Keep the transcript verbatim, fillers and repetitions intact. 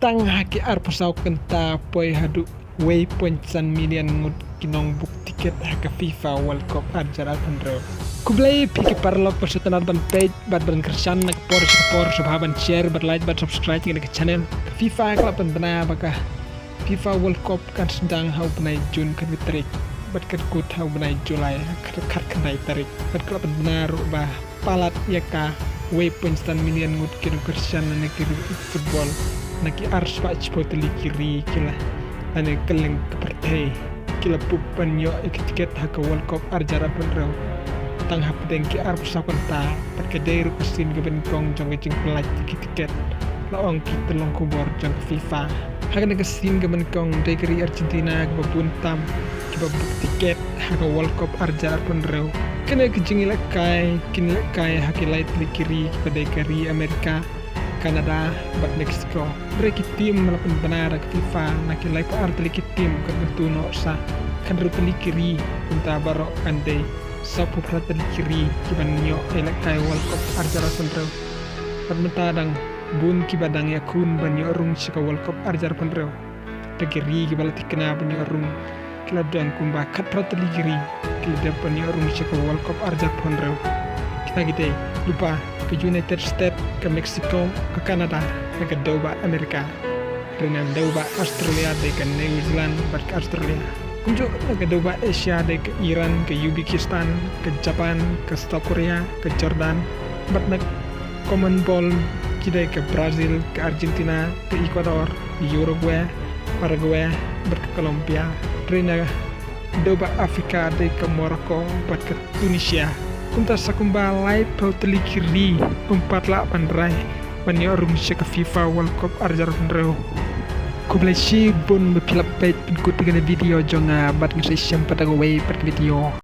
tang ha ki arphew saw kynta poi haduh wei point san million ngut ki nong book tiket ha ka FIFA World Cup arhajar arphew hynriew. Khublei phi ki paralok ba shu tynnad ban peit bad ban kyrshan na ka por sha ka por, sngewbha ban share bad like bad subscribe ïa kane ka channel. Ka FIFA ka la pynbna ba ka FIFA World Cup kan sdang ha u bnai Jun khatwei tarik bad kan kut ha u bnai July ha ka khatkhyndai tarik, bad ka la pynbna ruh ba palat ïa ka wei point san million ngut ki nongkyrshan lane ki riewspah football na ki arspah shiphew tylli ki ri ki la, lane kylleng ka pyrthei, ki la bup ban ïoh ïa ki tiket ha ka World Cup arhajar arphew hynriew tang hapdeng ki arphew saw kynta, bad ka dei ruh ka sien kaba nyngkong jong ka jingpynlait ïa ki tiket, la ong ki tyllong khubor jong ka FIFA. Ha kane ka sien kaba nyngkong dei ka ri Argentina kaba bun tam kiba book tiket ha ka World Cup arhajar arphew hynriew. Kane ka jingïalehkai kin ïalehkai ha ki lai tylli ki ri kiba dei ka ri Amerika, Canada bad Mexico. Hynrei ki team ba la pynbna da ka FIFA na ki laiphew ar tylli ki team kan kyntu noh sha khathynriew tylli ki ri, kumta baroh kan dei sawphew phra tylli ki ri kiban ïoh ïalehkai World Cup arhajar arphew hynriew. Bad mynta dang bun kiba dang ïakhun ban ïoh rung sha ka World Cup arhajar arphew hynriew. Da ki ri kiba la thikna ban ïoh rung ki la don kumba khatphra tylli ki ri ki la dep ban ïoh rung sha ka World Cup arhajar arphew hynriew. Kita ki dei lypa ka United States, ka Mexico, ka Canada, na ka dewbah Amerika. Hynrei na ka dewbah Australia dei ka New Zealand bad ka Australia. Kumjuh na ka dewbah Asia dei ka Iran, ka Uzbekistan, ka Japan, ka South Korea, ka Jordan, bad na ka CONMEBOL ki dei ka Brazil, ka Argentina, ka Ecuador, Uruguay, Paraguay bad ka Colombia. Hynrei na dewbah Afrika dei ka Morocco bad ka Tunisia. Kumta sa kumba laiphew tylli ki ri ym pat lah ban rai ban ïoh rung sha ka FIFA World Cup arhajar arphew hynriew. Khublei shibun ba phi la peit pynkut ïa kane ka video jong nga, bad ngin sa ïashem pat ha kawei pat ka video.